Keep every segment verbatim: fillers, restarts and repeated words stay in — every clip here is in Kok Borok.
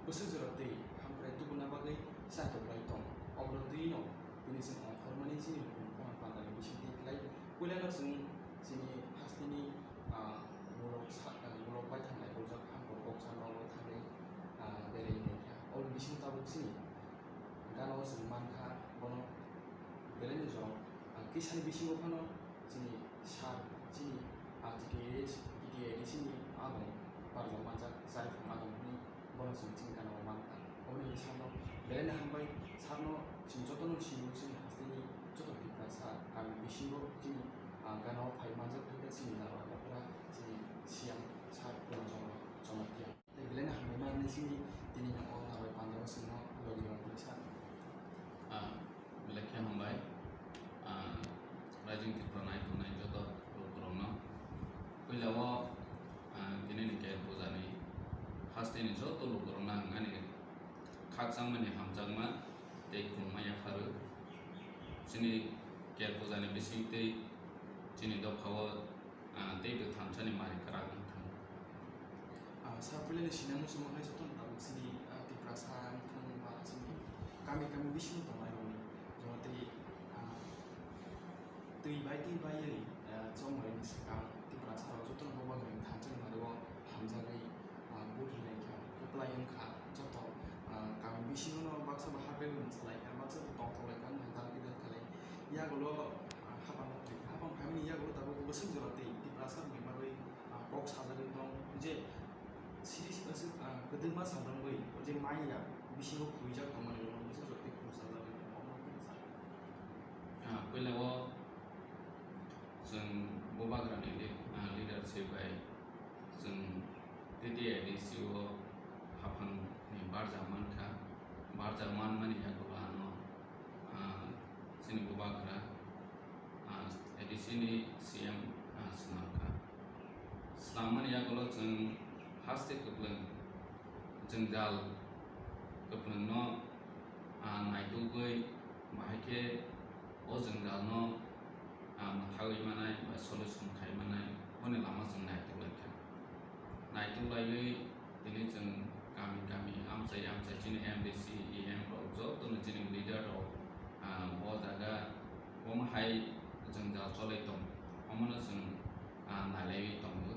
Bwswk jora twi hamkrai tubuna bagwi cha kwplai tong. Obono twi no tini chwng ongkhormani chini hukung khorang pandani bisingtwi khlai. Puilano chwng chini hasteni, ah, mulok sa-, ah, mulok bai thanglai buljak hamkor kok cha nogo thangwi, ah, belai nai kha. Oboni bising tabuk chini gana o chwng mankha bono belai ni jora, ah, kisani bisingo phano chini sir, chini, ah, T T A D C, T T A D C ni adong, barjak manjak, chariphang adong hwnwi bono chwng chini gana o mankha. Oboni sakno belai no hambai, sir no chwng jotono simi chini hasteni joto Tiprasa kami bisingo chini, ah, gana o phai manjak thangkhe chini naro yaphra chini C M sir Purna Jamatia. Tei belai no hambai ma hwnwi chini tini no o narwk pandao chwngno logi rok hwnwi sa. Ah, belai khe hambai. Ah, Rising Tripura nai tongnai joto lukurokno. Puila o, ah, tini ni Ker Puja ni hasteni joto lukurokno ang ani khakchangmani hamjakma tei khulumma yapharwi. Chini Ker Puja ni bising tei chini dopha o ah, tei bwthamsani mari kwrak wng thung. Ah, sir, puilani sina muchungma hai jotono tabuk chini, ah, Tiprasa wng thung ba chini kami kami bisingo tongnai rokni jora tei, ah, twi bai twi baiwi, ah, chongmani swkang Tiprasa rok jotono boba gwnang thansa ni mari o hamjagwi, ah, vote rwlai kha, kwplai wng kha joto, ah, kami bisingo no baksa bo hapegwi mwsalai kha, baksa bo tongthok lai kha, wng kha dal kidal khalai. Yagulo, ah, hapang, hapang phaimani yagulo tabuk bwswk jora tei Tiprasa rokni bagwi, ah, kok sajagwi tong je siri siri aswk, ah, kwdwkma sajagwi je manya bisingo phuijak tongmani rokno bwswk jora tei khum sajagwi tong. Ah, puila o chwng Bubagrani lead-, ah, leadership bai chwng T T A D C o haphangni barjak mankha. Barjak manmani yagulo ano, ah, chini Bubagra, ah, A D C ni C M, ah, swnamkha. Swnammani yagulo chwng haste kwplwng jwngjal kwplwngno, ah, naitugwi bahai khe o jwngjalno, ah, mwthagwi manai ba solution khai manai boni lama chwng naituglaikha. Naituglaiwi tini chwng kami kami amchai amchai chini M D C, E M rok jotono chini leader rok, ah, o jaga omo hai jwngjal cholai tong, omono chwng, ah, nailaiwi tongo.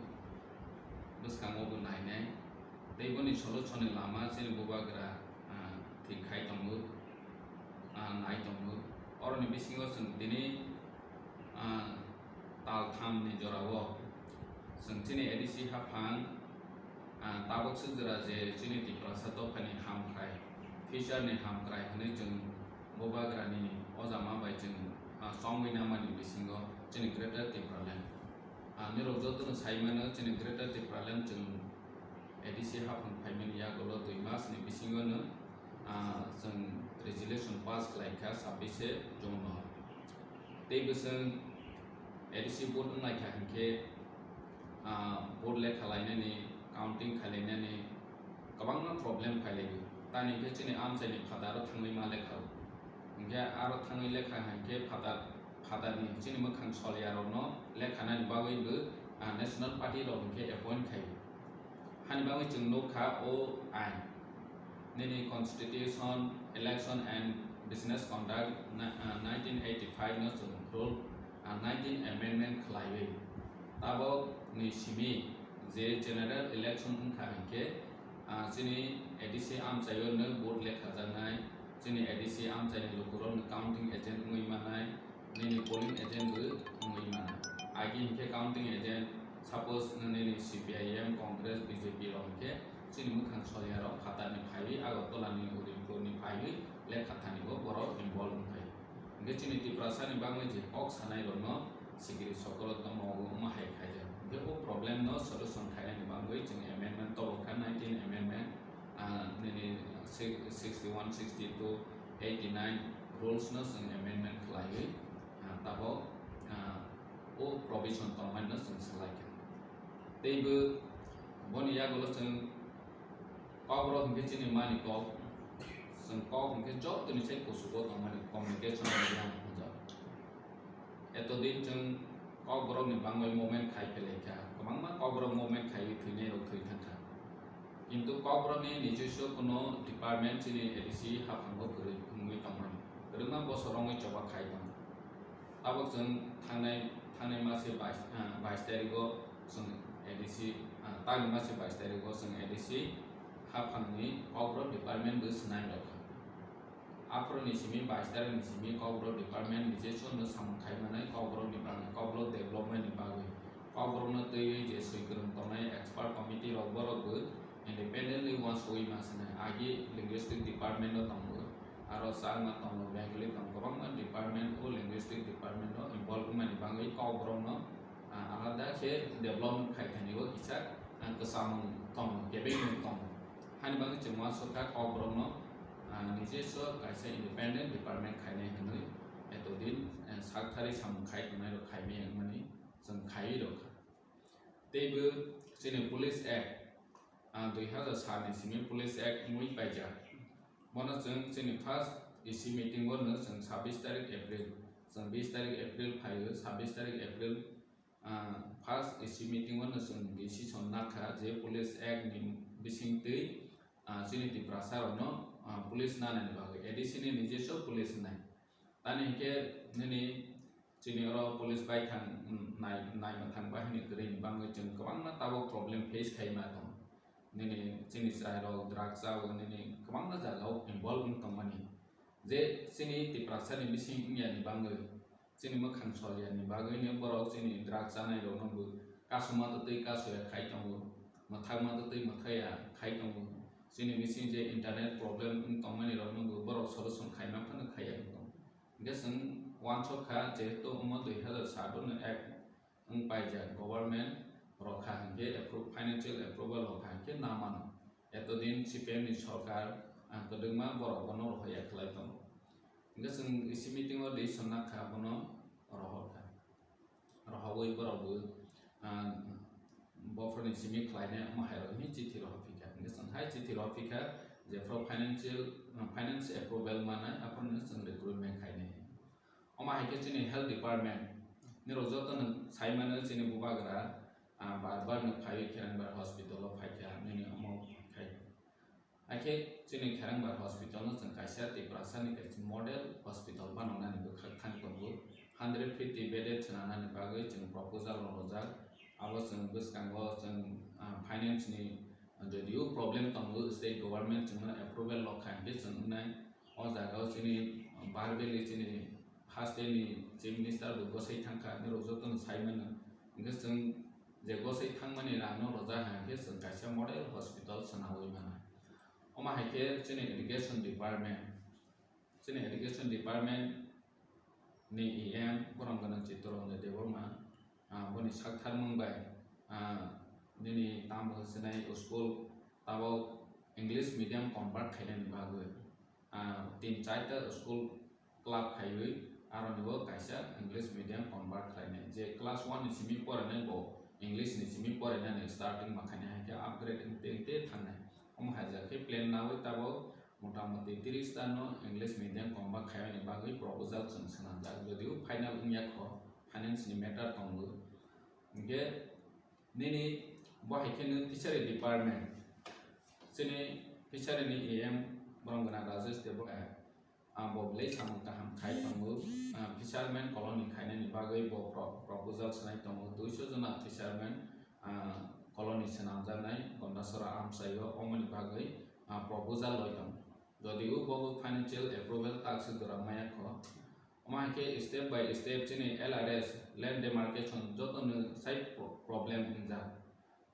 Bwskango bo nainai tei boni solution ni lama chini Bubagra, ah, thik khai tongo, ah, nai tongo. Oroni bisingo chwng tini, ah, tal tham ni jora o chwng chini A D C haphang, ah, tabuk swk jora je chini Tiprasa dophani hamkrai, future ni hamkrai hwnwi chwng Bubagrani ojama bai chwng, ah, chongwi namani bisingo chini Greater Tipraland. Ah, nirok jotono sai mano chini Greater Tipraland chwng A D C haphang phaimani yagulo dui mas ni bisingo no, ah, chwng resolution pass khlai kha sabbish June no. Tei bwswng A D C vote wng lai kha hinkhe, ah, vote lekha lainani, counting khai lainani kwbangma problem phai laio. Tamni hinkhe chini amchaini phataro thangwi ma lekha o. Hinkhe aro thangwi lekha hinkhe phatar phatarni chini mwkhang solyarokno lekhanani bagwi bo, ah, National Party rok hinkhe appoint khai. Hani bagwi chwng nukha o ain. Nini Constitution, Election and Business Conduct na-, ah, nineteen eighty-five no chwng rule, ah, nineteen amendment khlaiwi. Tabokni simi je general election wngkha hinkhe, ah, chini A D C amchaio no vote lekhajaknai, chini A D C amchaini lukurokno counting agent wngwi manai, nini polling agent bo wngwi mano. Agi hinkhe counting agent, suppose nini C P I M, Congress, B J P rok hinkhe chini mwkhang solyarok phatarni phaiwi Agartala ni Udaypur ni phaiwi lekha thani bo borok involve wngphai. Hinkhe chini Tiprasa ni bagwi je kok sanai rokno sikiri sokoro tongma obo wngma hai khaijak. Hinkhe o problem no solution khainani bagwi chwng amendment tobo kha nineteen amendment, ah, nini sixty-one, sixty-two, eighty-nine rules no chwng amendment khlaiwi, ah, tabok, ah, o provision tongmani no chwng swlaikha. Teibo boni yagulo chwng kokrok hinkhe chini mani kok, chwng kok hinkhe jotoni sai kuchugo tongmani communication ni yang hwnjak. Etodin chwng kokborokni bangwi movement khai pelaikha, kwbangma kokborok movement khaiwi thwinairok thwi thangkha. Kintu Kokborokni nijoswo kuno department chini A D C haphango kwrwi wngwi tongmani. Kwrwngma bosor wngwi choba khai tongo. Tabuk chwng thangnai, thangnai masi bais, ah, bais tarigo chwng A D C, ah, tangni masi bais tarigo chwng A D C haphangni Kokborok department bo swnai rwkha. Aphuruni simi bais tarikni simi Kokborok department ni je chwngno samung khai manai Kokborokni bagwi, Kokborok development ni bagwi, Kokborokno twiwi je swi kwrwng tongnai expert committee rok borok bo independently uansugwi ma swnai. Agi linguistic department o tongo, aro Chakma tongo, Bengali tongo, kwbangma department o linguistic department o involve wngmani bagwi Kokborokno ah, alada khe develop khai thani o kisa, ah, kwchangmung tongo, kebengmung tongo. Hani bagwi chwng uansukha Kokborokno, ah, nijoswo kaisa independent department khainai hwnwi etodin, eh, sakthari samung khai tongnai rok khaimaya wngmani chwng khaiwi rwkha. Teibo chini Police Act, ah, dui hazar sat ni simi Police Act wngwi paijak. Bono chwng chini first E C meeting o no chwng sabbish tarik April, chwng bish tarik April phaio, sabbish tarik April, ah, first E C meeting o no chwng decision nakha je Police Act ni bisingtwi, ah, chini Tiprasa rokno, ah, police nanani bagwi, A D C ni nijoswo police wngnai. Tani hinkhe nini chini oro police bai thang, mm, nai, naima thang bahini kwrwini bagwi chwng kwbangma tabuk problem face khaima tong. Nini chini chai rok drug cha o, nini kwbangma jaga o involve wng tongmani. Je chini Tiprasa ni bising wngya ni bagwi, chini mwkhang sol ya ni bagwi ni borok chini drug chanai rok no bo kasuma twtwi kasuya khai tongo, mwthakma twtwi mwthaya khai tongo. Chini bising je internet problem wng tongmani rok no bo borok solution khaima phano khaiya wng tongo. Hingke chwng uansuk kha, jehetu omo dui hazar sat ni act wng paijak, government rokha hingke appro-, financial approval rokha hingke namano. Etodin C P M ni sorkar, ah, kwdwkma borok bono rohorya khlai tongo. Hingke chwng E C meeting o decision nakha bono rohorkha. Rohorwi borok bo, ah, bophorni simi khlainai omo hai rok hwnwi chithi rohorphikha. Hingke chwng hai chithi rohorphikha, jephru financial, ah, finance approval manai, aphuru chwng recruitment khainai. Omo hai khe chini health department, nirok joto no sai mano chini bubagra, ah, bar bar no phaiwi Kherangbar hospital o phaikha, nini omo khai. Hai khe chini Kherangbar hospital no chwng kaisa Tiprasa ni kaisa model hospital bananani bwkhak thang tongo. Hundred fifty bedded swnamnani bagwi chwng proposal rok rwjak. Abo chwng bwskango chwng, ah, finance ni jodio problem tongo, state government chwngno approval rok kha hwnkhe chwng wngnai. O jaga o chini Barbelli chini haste ni chief minister bo bwsai thangkha, nirok jotono sai mano. Hwnkhe chwng je bwsai thangmani rang no rwjak hai hwnkhe chwng kaisa model hospital swnawi mano. Omo hai khe chini education department, chini education department ni E M borom gwnang Chittaranjan Debbarma, ah, boni sak tharmung bai, ah, nini tamo hwnsinai school tabok English medium convert khainani bagwi, ah, tin charta school club khaiwi aroni bo kaisa English medium convert khlainai. Je class one ni simi porinai bo English ni simi porinani starting ma khainai, hai khe upgrade wngte wngte thangnai. Omo hai ja khe plan nawi tabok motamoti tris ta no English medium convert khainani bagwi proposal chwng swnamjak, jodio final wngya kho, finance ni matter tongo. Hingke nini bo hai khe nw fishery department, chini fishery ni E M borom gwnang Rajesh Debbarma, ah, bo belai samung kaham khai tongo, ah, fisherman colony khainani bagwi bo pro-, proposal swnai tongo, duiso jona fisherman, ah, colony swnamjaknai Gondasora amchaio, omoni bagwi, ah, proposal loi tongo. Jodio bo financial approval tak se jora maya kho. Omo hai khe step by step chini L R S, land demarcation joto no sai pro-, problem wngjak.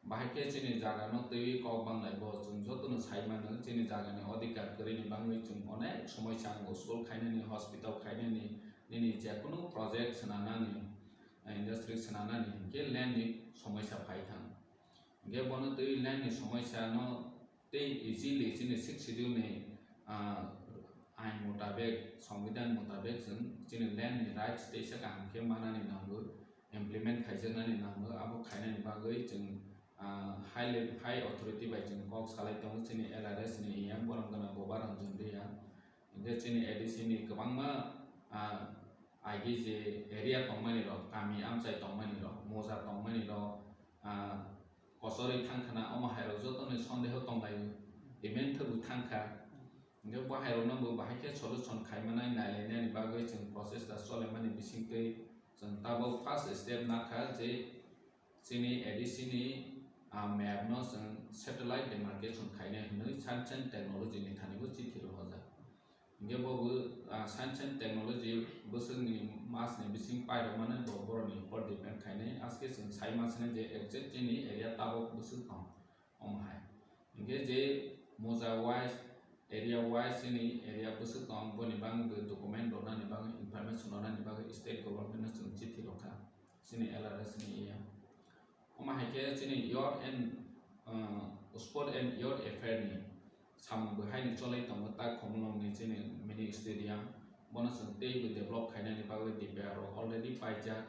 Bahai khe chini jaga no twiwi kok banglai bo chwng joto no sai mano, chini jaga ni odhikar kwrwi ni bagwi chwng onek somosya wngo, school khainani, hospital khainani, nini jekunu project swnamnani, industry swnamnani hinkhe land ni somosya phai thang. Hingke bono twi land ni somosya no tei easily chini Sixth Schedule ni, ah, ain mutabek, Songbidan mutabek chwng chini land ni rights teisa kaham khe manani nango, implement khaijaknani nango, abo khainani bagwi chwng, ah, high level, high authority bai chwng kok salai tongo chini L R S ni E M borom gwnang Boba Ranjan Reang. Hingke chini A D C ni kwbangma, ah, agi je area tongmani rok, kami amchai tongmani rok, moja tongmani rok, ah, Bosorwi thangkhana, omo hairok jotoni sondeho tonglaio, demand thwgwi thangkha. Hingke bo hairokno bo bahai khe solution khaimanai nailainani bagwi chwng process da cholaimani bisingtwi chwng tabok first step nakha je chini A D C ni, ah, map no chwng satellite demarcation khainai hwnwi science and technology ni thani bo chithi rohorjak. Hingke bo bo, ah, science and technology bwswkni masni bising pairokmani bo borokni upor depend khainai. Aske chwng sai mansini je exact chini area tabok bwswk tong, omo hai. Hingke je moja wise, area wise chini area bwswk tong, boni bagwi bo document rwnani bagwi, information rwnani bagwi state government no chwng chithi rokha, chini L R S ni iya. Omo hai khe chini youth and, uh, sport and youth affair ni samung bo haino cholai tongo ta Khumulwng ni chini mini stadium. Bono chwng teibo develop khainani bagwi D P R rok already paijak,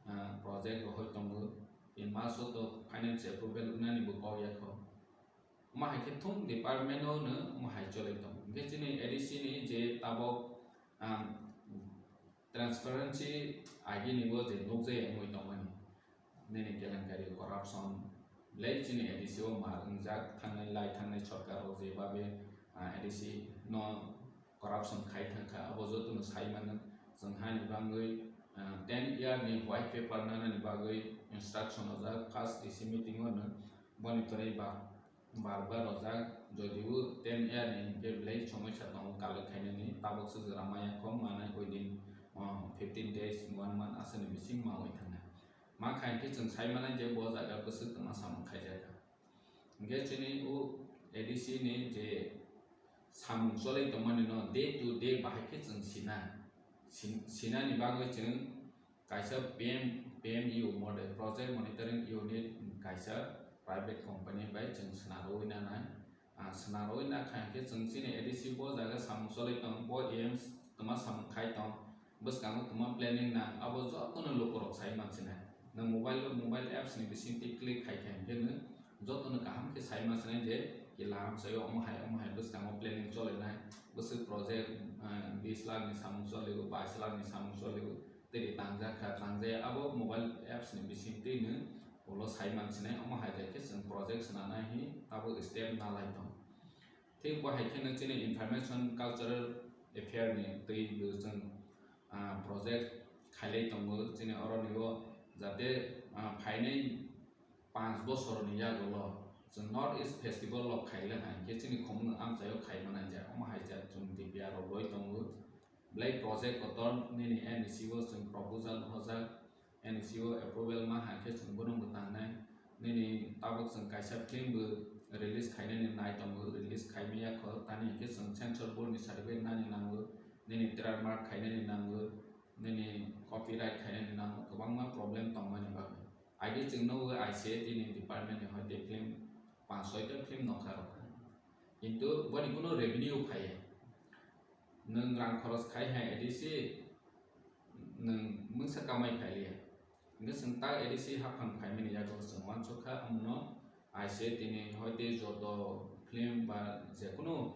uh, project rohoi tongo. In maso to finance approval wngnani bo kok ya kho. Omo hai khe thung department o no omo hai cholai tongo. Hingke chini A D C ni je tabok, um, transparency agini bo je nukjai wngwi tongmani. Nini kelenkari corruption, belai chini A D C o mar wngjak thangnai lai thangnai sorkar o je babe, ah, A D C no corruption khai thangkha, abo jotono sai mano. Chwng hani bagwi, ah, ten year ni white paper nanani bagwi instruction ojak first D C meeting o no boni torwi ba Bar bar rojak, jodibo ten year ni hingke belai somoi sa tongo kalai khainani, tabok se jora maya kho manai oidin, ah, fifteen days, one month aswkni bising mawi thangnai. Ma kha hingke chwng sai manai je bo jaga bwswk tongma samung khaijak kha. Hingke chini o A D C ni je samung cholai tongmani no day to day bahai khe chwng sina, sin-, sinani bagwi chwng Kaisa P M, P M U model, Project Monitoring Unit, kaisa private company bai chwng swnarwi nanai. Ah, swnarwi nakha hwnkhe chwng chini A D C bo jaga samung cholai tong, bo A M tongma samung khai tong, bwskango tongma planning nang, abo jotono lukurok sai mansinai. Nwng mobile, mobile apps ni bisingtwi click khai kha hwnkhe nwng jotono kaham khe sai mansinai je kila amchaio omo hai, omo hai bwskango planning cholainai, bwswk project, ah, bis lakh ni samung cholio, bais lakh ni samung cholio. Tei tangjak kha, tangjaya abo mobile apps ni bising twi no ulo sai mansinai, omo hai jai khe chwng project swnamnai hi tabuk step nalai tong. Thik bo hai kheno chini information cultural affair ni twi bo chwng, ah, project khailai tongo chini oro ni o jate, ah, phainai panch bosor ni yagulo chwng North East Festival o khailai hai khe chini khumung amchaio khai manai ja, omo hai ja chwng D P R rok roi tongo. Belai project kotor nini N E C o chwng proposal hojak, N E C o approval ma hai khe chwng bono mwtangnai. Nini tabuk chwng kaisa film bo release khainani nai tongo, release khai maya kho, tani hwnkhe chwng censor board ni certificate nani nango, nini trademark khainani nango, nini copyright khainani nango, kwbangma problem tongmani bagwi. Age chwng nugo I C A T ni department ni hoi tei film, panch soi ta film nokha rok. Kintu boni kuno revenue phaiya. Nwng rang khoros khai hai A D C, nwng mungsa kamai phailiya. Hingke chwng ta A D C haphang phaimani yago chwng uansukha, omono I C A T ni hoi tei joto film ba jekunu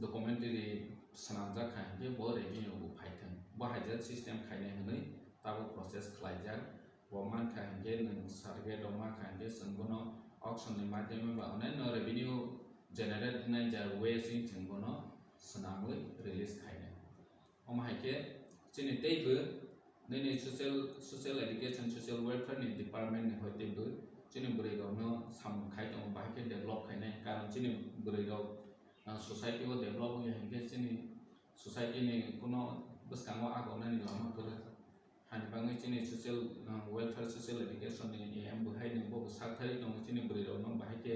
documentary swnamjak kha, hingke bo revenue bo phaithwng. Bo hai jat system khainai hwnwi tabuk process khlaijak. Bo mankha hingke nwng certificate rok mankha hingke chwng bono auction ni madhyame ba onai no revenue generate nai ja way se chwng bono swnamwi release khainai. Omo hai khe chini teibo nini social, social education, social welfare ni department ni hoi teibo chini bwrwi rok no samung khai tongo, bahai khe develop khainai, karon chini bwrwi rok, ah, society o develop wngya hingke chini society ni kuno bwskango agonani lama kwrwi. Hani bagwi chini social, uh, welfare, social education ni A M bo hai ni bo sak thari tongo, chini bwrwi rok no bahai khe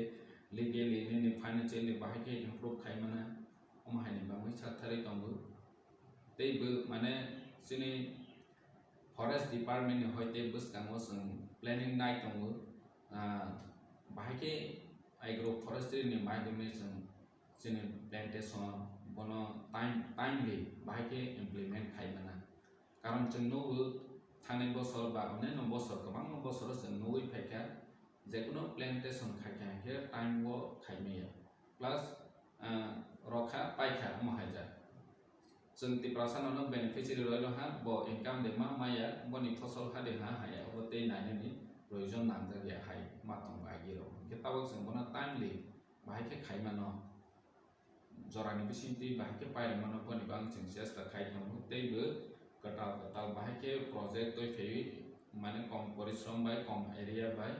legally nini financially bahai khe improve khai mana, omo hai ni bagwi sak thari tongo. Tei bo mane chini forest department ni hoi tei bwskango chwng planning nai tongo, ah, bahai khe agro forestry ni maidagwi chwng chini plantation bono time, timely bahai khe implement khai mana. Karon chwng nugo thangnai bosor ba onyaino bosor, kwbangma bosoro chwng nugwi phaikha, jekunu plantation khaikha hinkhe time o khaimaya. Plus, ah, rokha paikha omo haijak. Chwng Tiprasa no beneficiary rwino ha, bo income de ma maya, boni phosol ha de ha haya, obo tei nainani proyojon nangjak ya hai ma tongo agi rok. Hwnkhe tabok chwng bono timely bahai khe khai mano, jorani bisingtwi bahai khe pairwk mano, boni bagwi chwng chesta khai tongo. Tei bo kwtal kwtal bahai khe project twi phaiwi, mane kom porishrom bai, kom area bai,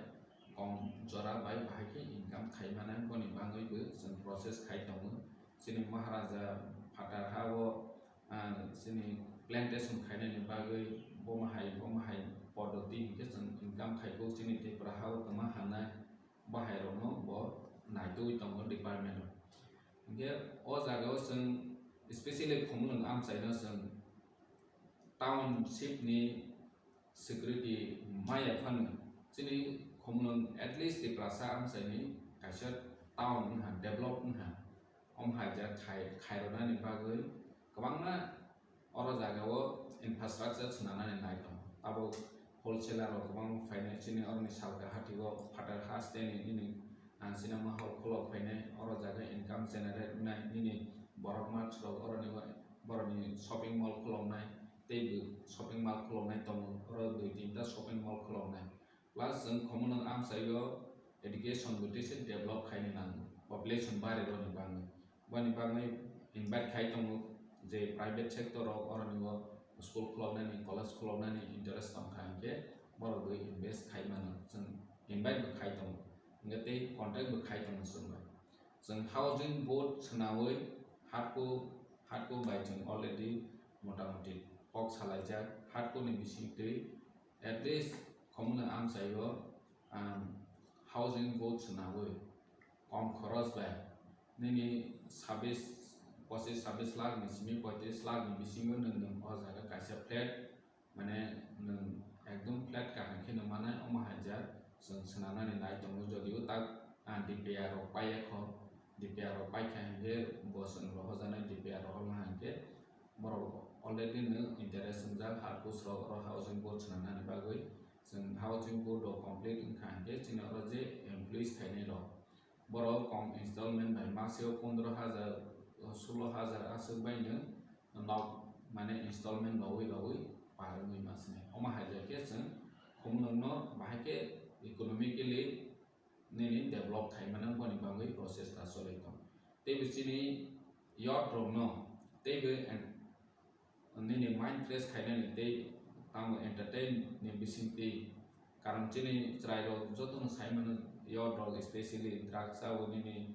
kom jora bai bahai khe income khai mano, boni bagwi bo chwng process khai tongo. Chini Maharaja phatar ha o, ah, chini plantation khainani bagwi bomo hai, bomo hai poddoti hinkhe chwng income khai kuk chini Tripura ha o tongma hanai bahairokno bo naitugwi tongo department o. Hinkhe o jaga o chwng specially Khumulwng amchaino chwng township ni security maya phano chini Khumulwng at least Tiprasa amchaini kaisa town wngha, develop wngha. Om hai ja khai, khairoknani bagwi kwbangma oro jaga o infrastructure swnamnani nai tongo. Abo wholesaler rok kwbang phainai chini oroni salka hati o phatar haste ni nini, ah, sinama hall khulok phainai, oro jaga income generate wngnai nini borok mart rok oroni borokni shopping mall khuloknai, tei bo shopping mall khuloknai tongo, oro dui tinta shopping mall khuloknai. Plus chwng Khumulwng amchaio education bo tei se develop khaina nango, population bari rokni bagwi. Boni bagwi invite khai tongo je private sector rok oroni o school khuloknani, college khuloknani interest tongkha hinkhe borok bo invest khai mano, chwng invite bo khai tongo, hinkhe tei contact bo khai tongo chwng bai. Chwng housing board swnawi Hatko, Hatko bai chwng already motamuti kok salaijak. Hatko ni bisingtwi at least Khumulwng amchaio, um, housing board swnawi kom khoros bai nini sabis, pochis sabis lakh ni simi poitris lakh ni bisingo nwng, nwng o jaga kaisa flat, mane nwng ekdom flat kaham khe nw manai, omo hai jak chwng swnamnani nai tongo, jodio tak, ah, D P R rok paiya kho, D P R rok paikha hinkhe bo chwng rohojaknai, D P R rohorma hinkhe borok already no interest wngjak, hardcore rok oro housing board swnamnani bagwi. Chwng housing board rok complete wngkha hinkhe chini oro je employees khainai rok, borok kom installment bai masio pondro hajar, sulo hajar aswk bai no nok mane installment rogwi rogwi par wngwi ma swnai. Omo hai ja khe chwng Khumulwng no bahai khe economically nini develop khai mano, boni bagwi process ta choli tong. Tei bo chini youth rok no tei bo en-, nini mind fresh khainani tei tamo entertain ni bisingtwi, karon chini chwrai rok joto no sai mano, youth rok specially drugs o nini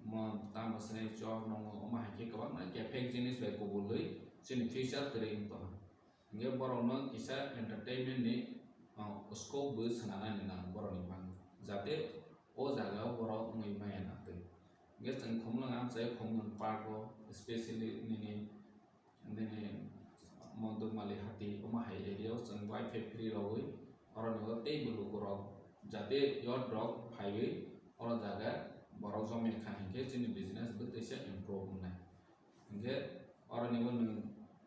mo tamo swnai chok nongo, omo hai khe kwbangma khe fake jinis bai kubulwi chini future kwrwi wng tongkha. Hinkhe borokno kisa entertainment ni, ah, scope bo swnanani nango borokni bagwi, jate o jaga o borok wngwi maya nangtwi. Hinkhe chwng Khumulwng amchai, Khumulwng park o specially nini, nini Mondormali hati omo hai area o chwng wifi free rogwi oroni o teibo lukurok jate youth rok phaiwi oro jaga borok jomya kha hinkhe chini business bo teisa improve wngnai. Hinkhe oroni bo nwng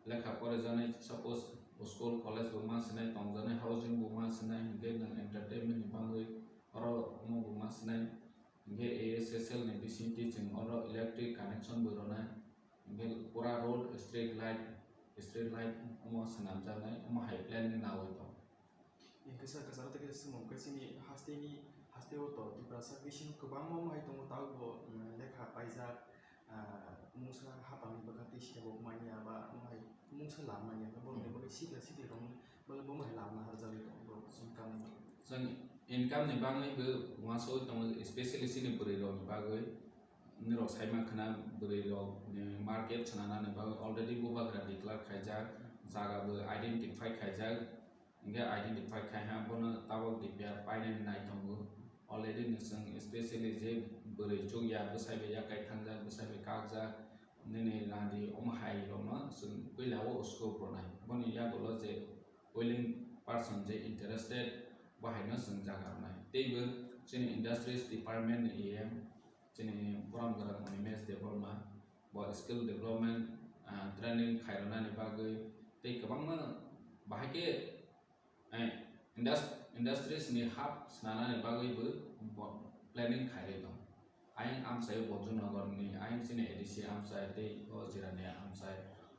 lekha pore janai, suppose school, college bo ma swnai, tongjanai housing bo ma swnai, hinkhe nwng entertainment ni bagwi oro omo bo ma swnai. Hinkhe A S S L ni bisingtwi chwng oro electric connection bo rwnai. Hinkhe pura road, street light, street light omo swnamjaknai, omo hai planning nawi tong. Hinkhe sir, kwcharo tei khe swngmung khe chini hasteni, hasteo to Tiprasa bisingo kwbangma omo hai tongo, tabukbo, mm, lekha paijak, ah, mungsa hapangni bwkha tei sebok manya ba omo hai mungsa lam manya, borokni bagwi sikla siklirokni bagwi bo omo hai lam naharjagwi tongo borok chini kamio. Chwng income ni bagwi bo uansugwi tongo, especially chini bwrwi rokni bagwi. Nirok saima khna bwrwi rok, eh, market swnanani bagwi already bubagra declare khaijak, jaga bo identify khaijak. Hinkhe identify khai ha, bono tabok D P R painani nai tongo. Already ni chwng specially je bwrwi chukya, bwsai bai yakai thangjak, bwsai bai kakjak, nini randi omo hai rokno chwng puila o scope rwnai. Boni yagulo je willing person je interested, bo haino chwng jaga rwnai. Teibo chini industries department ni E M, chini Borom Gora Animesh Debbarma, bo skill development, ah, training khairwnani bagwi tei kwbangma bahai khe, eh, indus-, industries ni hub swnanani bagwi bo, bo planning khairwi tong. Ayang amchai Bojongnagar ni, ayang chini A D C amchai tei o Jirania amchai,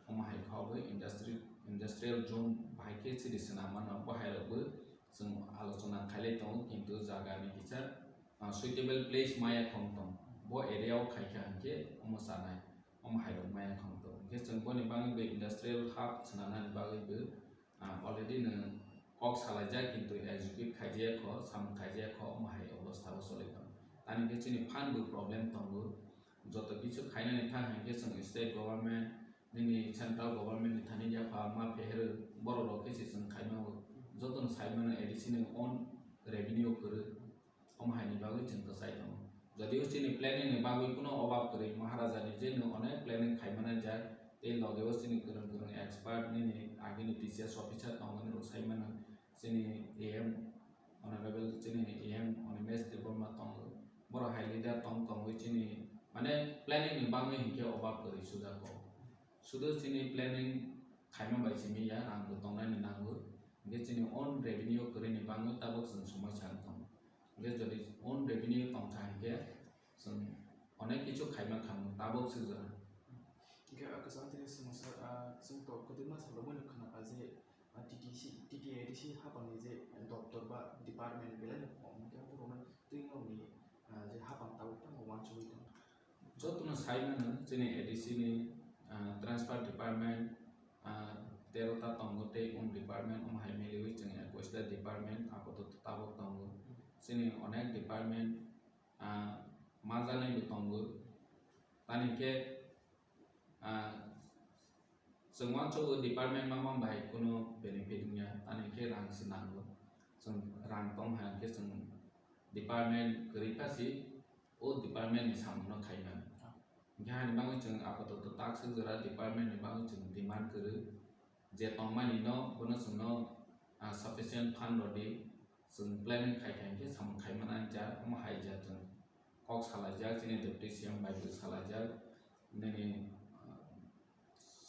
omo hai kha bo industry, industrial zone bahai khe chini swnam mano, bo hai rok bo chwng alochona khailai tongo, kintu jaga ni kisa, ah, suitable place maya khong tong, bo area o khaikha hinkhe omo chanai, omo hairok maya khong tong. Hinkhe chwng boni bagwi bo industrial hub swnamnani bagwi bo, ah, already no kok salaijak, kintu execute khaijaya kho, samung khaijaya kho, omo hai obostha o choli tongo. Tani khe chini fund bo problem tongo, joto kichu khainani thang hinkhe chwng state government, nini central government ni thani yapha ma pheher borok rok khe se chwng khaimao, jotono saimano A D C ni own revenue kwrwi, omo haini bagwi chwng kwchai tongo. Jodio chini planning ni bagwi kuno obab kwrwi, Maharaja ni je no onek planning khaimana jak, tei loge o chini kwrwng kwrwng expert nini agini T C S officer tongmani rok saimano, chini A M, honorable chini A M Animesh Debbarma tongo, borok hai leader tong tongwi chini, mane, planning ni bagwi hinkhe obab kwrwi sujak kok. Sudu chini planning khaima bai simi ya, rang bo tongnani nango. Hinkhe chini own revenue kwrwini bagwi tabuk chwng somoi sa wng tongo. Hinkhe jodi own revenue tongkha hinkhe chwng onek kichu khaima khamu, tabuk se jora. Hinkhe, ah, kwchang tini swngsa, ah, chwng to kwdwma salo bono khwnakha je, ah, T T C, T T A D C hapangni je doptor ba department belai no khom, hinkhe borokno twi nokni, ah, je hapang tabuk tamo uansugwi tongo. Jotono sai mano, chini A D C ni, ah, transport department, ah, tero ta tongo, tei own department, omo hai miliwi chwng ekush ta department apatot tabuk tongo. Chini onek department, ah, manjaknai bo tongo. Tani khe, ah, chwng uansukgo department mama bai kuno benefit wngya, tani khe rang se nango. Chwng rang tong hai khe chwng department kwrwi kha si, o department ni samungno khaimani. Hinkhe hani bagwi chwng apatot tak swk jora department ni bagwi chwng demand kwrwi, je tongmani no bono chwngno, ah, sufficient fund rwdi, chwng planning khai khai khe samung khaimani ang cha, omo hai ja chwng kok salaijak, chini deputy C M bai bo salaijak, nini, ah,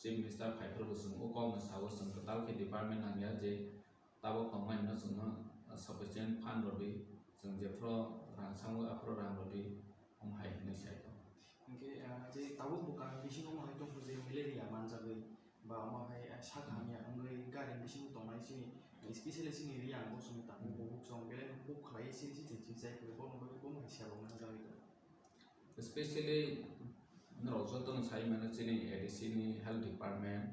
Chief Minister phaiphuru bo chwng o kokno sao, chwng kwtal khe department nangya je tabuk tongmani no chwngno, ah, sufficient fund rwdi, chwng jephuru rang sango aphuru rang rwdi, omo hai hinwi sai tongo. Hinkhe, ah, je tabuk bwkang bisingo omo hai tongkha je malaria manjagwi, ba omo hai, ah, sak hamya wngwi gari bisingo tongnai chini, especially chini Reang bosongni tabuk bukhuk chwng belai no kok khlai chini chini chini chai kwrwi, bono bagwi bono hai siyalo manjagwi tongo. Especially norok jotono sai mano chini A D C ni health department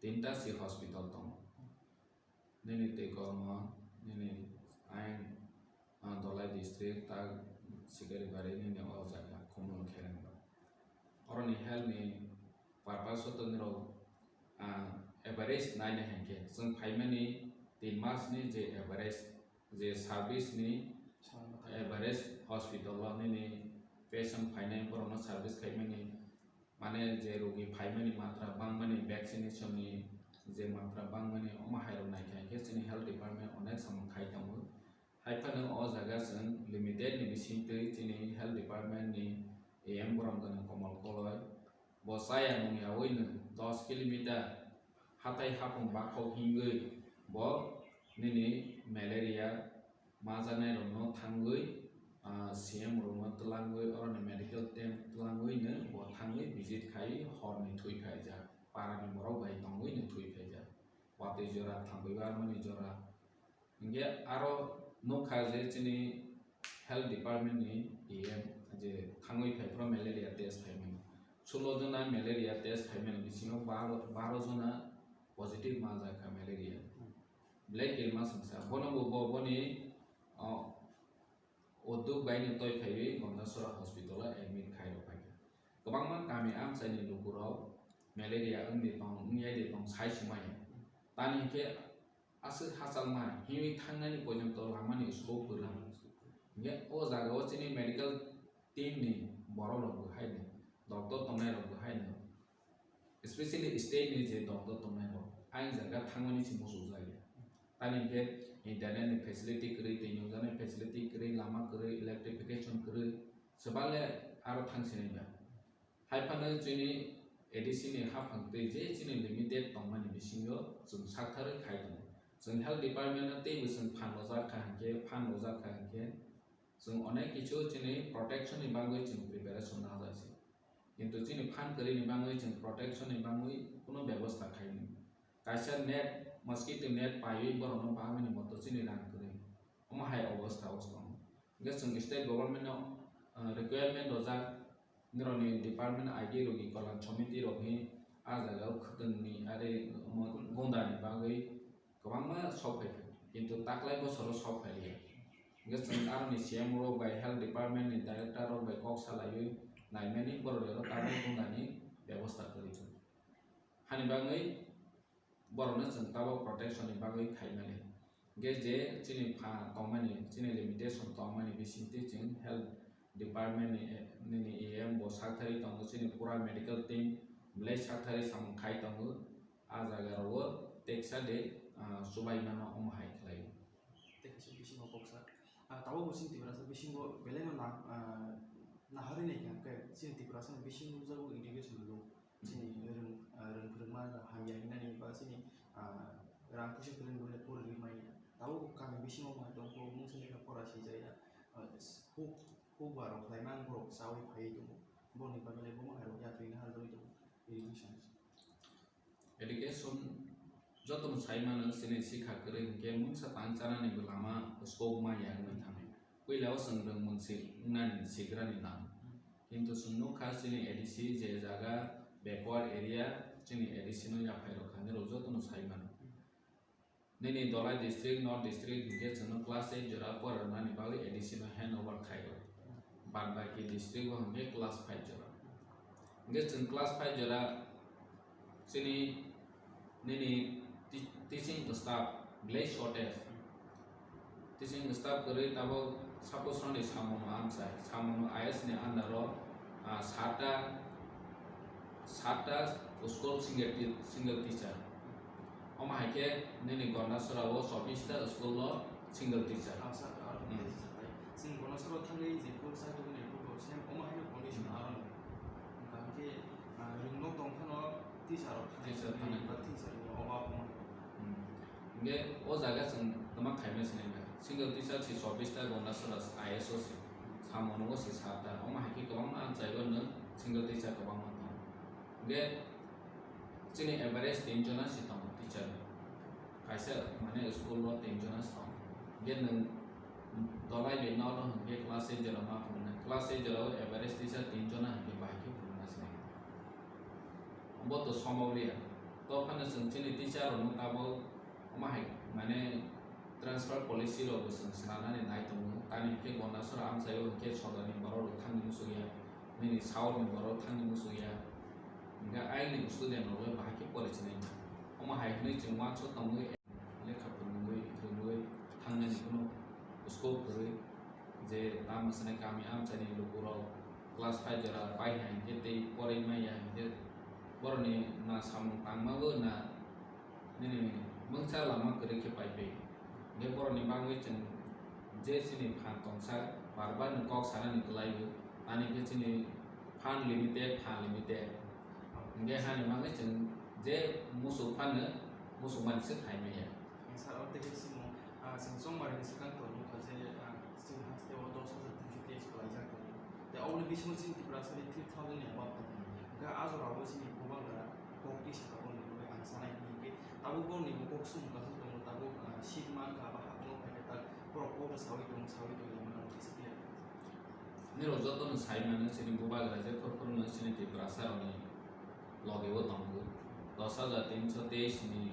tinta si hospital tongo. Nini twi kormo, nini ain, ah, Dholai district, tak Sikaribari nini o jaga, Khumulwng Kherengba. Oroni health ni purpose o to nirok, ah, average naina hinkhe, chwng phaimani tin mas ni je average, je service ni average hospital o nini patient phainai borokno service khaimani, mane je rogi phaimani matra bangmani, vaccination ni je matra bangmani, omo hai rok naikha hinkhe chini health department onek samung khai tongo. Hai phano o jaga chwng limited ni bisingtwi chini health department ni A M borom gwnang Komal Koloi bo chaya nungyawi no dos kilometer hatai hapung bakhok hingwi bo nini malaria ma janai rokno thangwi, ah, C M rokno twlangwi, oroni medical team twlangwi no bo thangwi visit khai horni thwi phaijak, parani borok bai tongwi no thwi phaijak, watwi jora thangwi armani jora. Hinkhe aro nukha je chini health department ni A M je thangwi phai phuru malaria test khaimani. Sulo jona malaria test khaimani bisingo baro, baro jona positive manjakha malaria. Belai kirima swngsa. Bono bo, bo, boni, o, udduk bai no toi phaiwi Gondasora hospital o admit khai rok phaikha. Kwbangma kami amchaini lukurok malaria wngdi tong, wngya di tong sai swmai. Tani hinkhe aswk hachal ma hinwi thangnani pojonto lamani scope kwrwng. Hinkhe o jaga o chini medical team ni borok rok bo haino, doctor tongnai rok bo haino, especially state ni je doctor tongnai rok, ayang jaga thangmani se muchuk jaya. Tani hinkhe internet ni facility kwrwi, twi nukjaknai facility kwrwi, lama kwrwi, electrification kwrwi, swbale aro thang sinai ba. Hai phano chini A D C ni haphang twi je chini limited tongmani bisingo chwng saktharwi khai tongo. Chwng health department no teibo chwng phan rojak kha hinkhe, phan rojak kha hinkhe, chwng onek kichu chini protection ni bagwi chwng preparation najak se. Kintu chini phan kwrwi ni bagwi chwng protection ni bagwi kuno bebosta khaini. kaisa net, mosquito net paiwi borokno bagmani moto chini rang kwrwi. Omo hai obostha o tongo. Hwnkhe chwng state government no, ah, requirement rojak, nirokni department I D rokni kolan somiti rok hi ah jaga o khwtwngni are omo gundani bagwi kwbangma sok phaikha, kintu taklai bosoro sok phailiya. Hwnkhe chwng aroni C M rok bai, health department ni director rok bai kok salaiwi naimani borok rok tabuk gundani bebosta kwrwi kha. Hani bagwi borokno chwng tabuk protection ni bagwi khaimani. Hwnkhe je chini pha tongmani, chini limitation tongmani bisingtwi chwng health department ni, nini E M bo sakthari tongo, chini pura medical team belai sakthari samung khai tongo. Ah jaga rogo teksa de, ah, chubaimano omo hai khlai. Tei kaisa bisingo kok sa, ah, tabuk bo chini Tiprasa bisingo belai no na, ah, naharwi nai kha, hwnkhe chini Tiprasa ni bisingo jago education lo. Chini rwng, ah, rwng phwrwngma hamya hinani ba chini, ah, rang puisa kwrwngni bagwi poriwi manya. Tabuk kami bisingo ma tongkho, mungsa lekha pora swijaya, ah, huk, huk ba rok khlaima borok chawi phaiwi tongo. Boni bagwi le bomo hai rok yapri naharjagwi tongo. Education. Education jotono sai mano, chini sikha kwrwi hinkhe mungsa tang chanani bo lama scope maya wngwi thangwi. Puila o chwng rwngmung si-, wngnani sigrani nang. Kintu chwng nukha chini A D C je jaga backward area, chini A D C no yaphai rwkha, nirok jotono sai mano. Nini Dholai district, North district hinkhe chwngno class eight jora pora rwnani bagwi A D C no hand over khai rw. Bad baki district o hinkhe class five jora. Hinkhe chwng class five jora chini nini ti-, teaching staff belai shortage. Teaching staff kwrwi tabuk suppose rokni samungo amchai, samungo I S ni under o, ah, satta, satta school single ti-, single teacher. Omo hai khe nini Gondasora o chobbish ta school o single teacher. Ah, sir, ah, Hmm. Sir, sir, sir. Chwng Gondasora thangwi je phuru chai tongmani phuru same omo haino condition Hmm. aro no. Hwnkha hwnkhe, ah, rwngno tong phano teacher rok thangwi Teacher thangwi. Ba teacher ni obab omo. Hmm. Hwnkhe o jaga chwng kwma khaima sinai ba. Single teacher si chobbish ta Gondasora I S o si. Samungo si satta. Omo hai khe kwbangma amchai o nwng single teacher kwbangma tongo. Hwnkhe chini average tin jona si tongo teacher. Kaisa mane school o tin jona si tongo. Hwnkhe nwng Dholai bai nono hwnkhe class eight jora ma phunuknai. Class eight jora o average teacher tin jona hwnkhe bahai khe phunukna sinai. Bo to sombhob liya. To phano chwng chini teacher rokno tabuk omo hai mane transfer policy rok bo chwng swnamnani nai tongo. Tamni hwnkhe Gondasora amchai o hwnkhe sodani borok rok thangni muchungya, nini South ni borok thangni muchungya. Hwnkhe ayang ni student rok le bahai khe pore chinai. Omo hai hwnwi chwng uansuk tongwi lekha phwrwngwi, phwrwngwi thangnani kunu scope kwrwi, je tamo sanai kami amchaini lukurok class five jora pai hai hwnkhe tei porwi maya hwnkhe borokni na samung tangma bo na nini mungsa lama kwrwi khe pai pai. Hwnkhe borokni bagwi chwng je chini phan tongsa bar bar ni kok sanani kwlaiwi, tani khe chini phan limited, phan limited. Hwnkhe hani bagwi chwng je musuk phano musuk mani se khai maya. Sir, o tei khe chwng, ah, chwng chongmani swkang tongo kha je, ah, chini haste o dos hajar tin sho teis kwlaijak tongo. Tei oboni bisingo chini Tiprasa ni three thousand ni above tongo. Hwnkhe a jora o chini bubagra kok tisa tongo ni bagwi ang sanai hwnkhe tabuk borokni bo kok sumung kaisa tongo, tabuk, ah, seat mankha ba habangma phaikha tak borok kok saui tongo, saui tongo, mano kisa clear. Nirok jotono sai mano chini bubagra je phuru phuru no chini Tiprasa rokni loge o tongo, dos hajar tin sho teis ni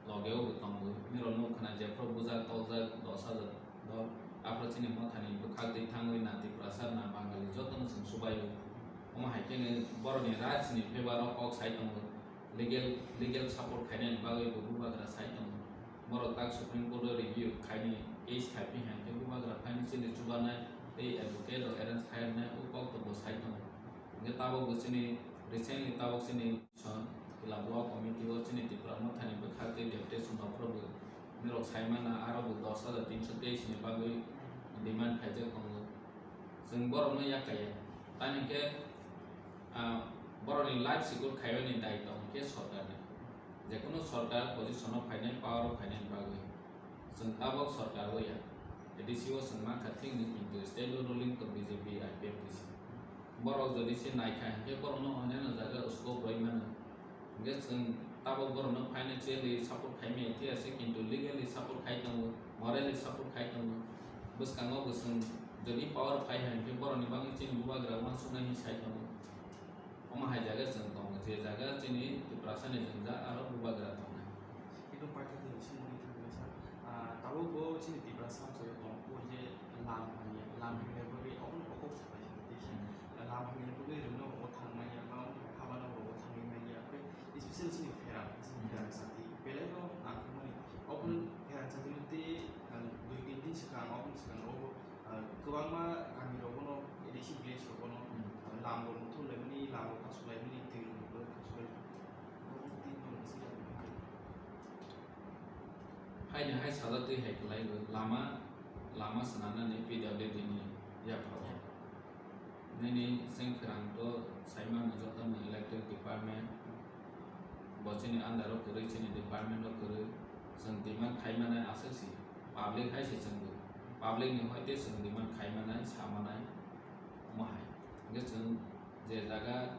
loge o bo tongo. Nirok nuk khna jephru bujak tokjak dos hajar dol, aphuru chini mothani bwkhak twi thangwi na Tiprasa na Bangali jotono chwng subaio. Omo hai kheno borokni rights ni favor o kok sai tongo, legal, legal support khainani bagwi bo bubagra sai tongo. Borok tak Supreme Court o review khaini case khai phi hai khe bubagra financially chubanai tei advocate rok arrange khai rwnai o kok to bo sai tongo. Hwnkhe tabuk bo chini recently tabuk chini Son, Kila Block Committee o chini Tipra Mothani bwkhak tei deputation rok phuru bo nirok sai mana, aro bo dos hajar tin sho teis ni bagwi demand khaijak tongo. Chwng borokno yakkaiya. Tani khe, ah, borokni life secure khaimani daitwa hwnkhe sorkarni. Jekunu sorkar position o phainai, power o phainani bagwi. Chwng tabuk sorkar o ya, A D C o chwng mankha thik ni, kintu state o ruling to B J P, I P F T C. Borok jodi se naikha hinkhe borokno onyaino jaga o scope rwi mano. Hinkhe chwng Tabok borokno financially support khai maya thik ase, kintu legally support khai tongo, morally support khai tongo. Bwskango bo chwng jodi power phai hai hwnkhe borokni bagwi chini bubagra uansuknai hinwi sai tongo. Omo hai jaga chwng tongo, je jaga chini Tiprasani jwngjal aro bubagra tongnai. Ekdom paithago ni simi wngwi thangwi sa, ah, tabuk bo chini Tiprasa amchaio tongkho je lam hamya, lam hamya bagwi obono kok sapai se tei se, hmm, lam hamya bagwi rwngno bo thang manya, ba wng kha habano bo thangwi manya, tei special chini pherang, chini, hmm, pherang chati belai no nangkukmani, obono, hmm, pherang chati tei, ah, dui tin din swkang, obono swkang obo, ah, kwbangma kami rok bono, A D C village rok bono, hmm, ah, lam rok muthung laimani, lam rok kasuk laimani, twi rok kasuk laimani. Haini hai sajak twi hai kwlai o lama, lama swnamnani P W D ni yapharo. Nini chwng khwrang to sai mano joto no electric department, bo chini under o kwrwi, chini department o kwrwi, chwng demand khai manai aswk si public hai se chwng bo, public ni hoi te chwng demand khai manai, sa manai, omo hai. Hwnkhe chwng je jaga,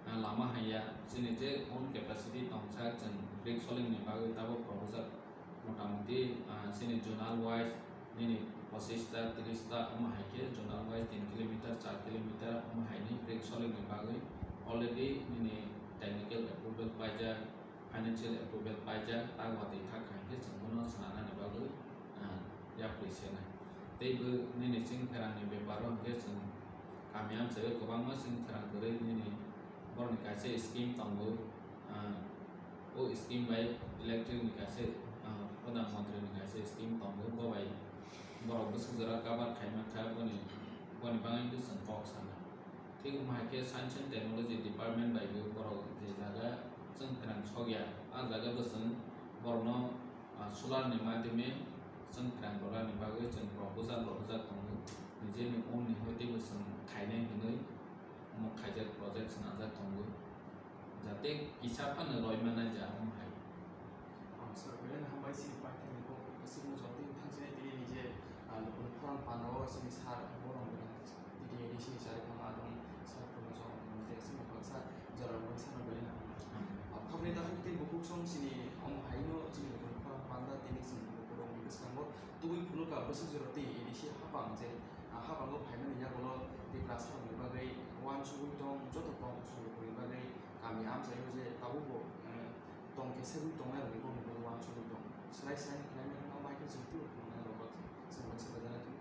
ah, lama haiya, chini je own capacity tongsa, chwng brick soling ni bagwi tabuk proposal motamuti, ah, chini zonal wise nini pochista, tirista omo hai khe zonal wise tin kilometer, char kilometer omo hai ni brick soling ni bagwi already nini technical approval paijak, financial approval paijak, ta watwi thak khai khe chwng bono swnamnani bagwi, ah, yapri senai. Tei bo nini chwng pherangni beparo hwnkhe chwng kami amchaio kwbangma chwng pherang kwrwi nini borokni kaisa scheme tongo, ah, o scheme bai electric ni kaisa, ah, Pradhan Mantri ni kaisa scheme tongo, bo bai borok bwswk jora cover khai mankha, boni, boni bagwi chwng kok sana. Thik wngma hai khe Science and Technology Department bai bo borok je jaga chwng pherang sokya, a jaga bo chwng borokno, ah, solar ni madhyame chwng pherang rwna ni bagwi chwng proposal rwjak tongo. Nijeni own ni hoi teibo chwng khainai hwnwi omo khaijak project swnamjak tongo. Jate kisa phano roi manai ja omo hai. Ah, sir, belai no hambai chini paithak ni kok, chini jotoni thangsinai tini ni je, ah, lukuni khorang panda o chini sir borok belai no tini ni chini chari phano adong sir phano jora mwnwi tei chini baksa jora mwnwi sano belai no hambai. Hmm. Ah, khopni dakhuk tei bukhuk song chini omo hai no chini lukuni khorang panda tini chini bukhuk rok ni bwskango tubui phunukha bwswk jora tei A D C hapang je, ah, hapango phaimani yagulo Tiprasa rok ni bagwi uansugwi tong, joto tong suri ni bagwi kami amchaio je tabukbo, eh, tong khe segwi tongnai rokni bokni bagwi uansugwi tong. Swlai swlai ni khlaimani wngkha, mai khe chwng twibo phunuknai rokbo chwng uansuk laijana thung.